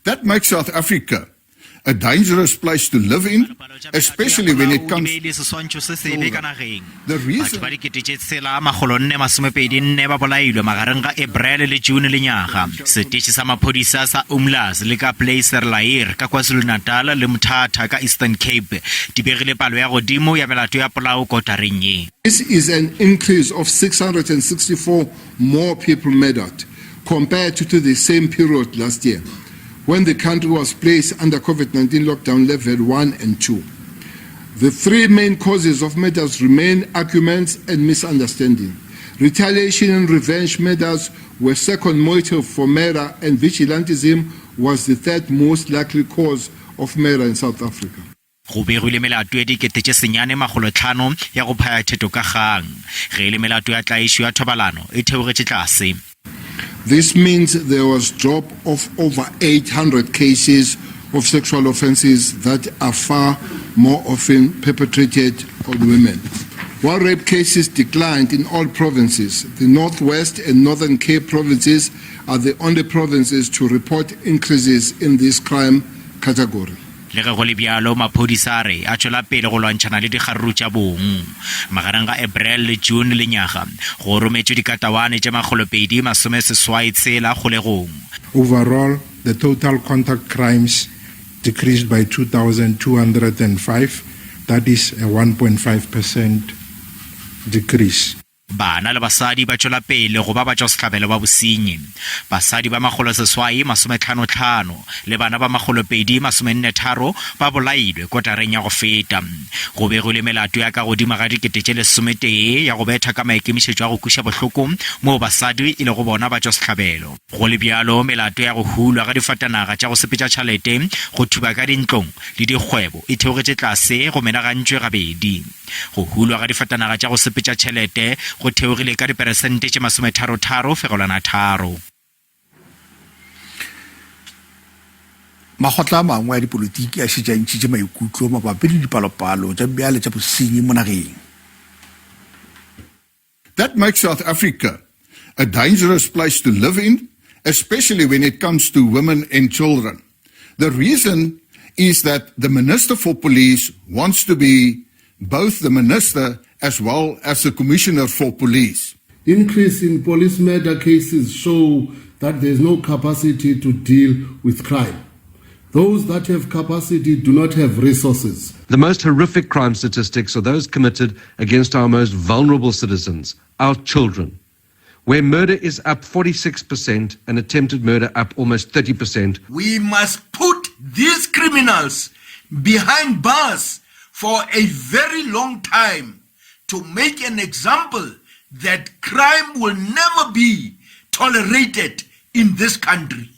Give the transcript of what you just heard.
That makes South Africa a dangerous place to live in, especially when it comes di beile seswantšho se sebe ka nageng. The reason Batho ba 6424 ba bolailwe magareng ga Eprele le June lenyaga. Seteše sa maphodisa sa Umlaas le ka Pleyserlaer ka KwaZulu-Natal le Mthatha ka Eastern Cape di begile palo ya godimo ya melato ya polao kotareng ye. This is an increase of 664 more people murdered compared to the same period last year, when the country was placed under COVID-19 lockdown level 1 and 2. The three main causes of murders remain arguments and misunderstanding. Retaliation and revenge murders were second motive for murder, and vigilantism was the third most likely cause of murder in South Africa. Go begilwe melato ye 9500 ya go phaya theto ka kgang. Ge e le melato ya tlaišo ya thobalano e theogetše tlase. This means there was drop of over 800 cases of sexual offences that are far more often perpetrated on women. While rape cases declined in all provinces, the North West and Northern Cape provinces are the only provinces to report increases in this crime category. Le ge go le bjalo, maphodisa a re a tšwela pele go lwantšhana le dikgaruru tša bong. Magareng ga April le June lenyaga, go rometšwe dikatawane tše 286 kgolegong. Overall, the total contact crimes decreased by 2,205, that is a 1.5 percent decrease. Bana le basadi ba tšwela pele go ba batšwasehlabelo ba bosenyi. Basadi ba makgoloseswai masometlhanotlhano le bana ba makgolopedi masomennetharo ba bolailwe kotareng ya go feta. Go begilwe melato ya ka godimo ga dikete tše lesometee ya go betha ka maikemišetšo a go kweša bohloko moo basadi e lego bona batšwasehlabelo. Go le bjalo, melato ya go hulwa ga difatanaga tša go sepetša tšhalete, go thuba ka dintlong le dikgwebo e theogetše tlase go menagantšwe gabedi. Go hulwa ga difatanaga tša go sepetša tšhelete go theogile ka diperesente tše masometharotharo fegelwana tharo. Makgotla a mangwe a dipolotiki a šetše a ntšhitše maikutlo mabapi le dipalopalo tša bjale tša bosenyi mo nageng. That makes South Africa a dangerous place to live in, especially when it comes to women and children. The reason is that the Minister for Police wants to be both the minister as well as the commissioner for police. Increase in police murder cases show that there is no capacity to deal with crime. Those that have capacity do not have resources. The most horrific crime statistics are those committed against our most vulnerable citizens, our children, where murder is up 46% and attempted murder up almost 30%. We must put these criminals behind bars for a very long time to make an example that crime will never be tolerated in this country.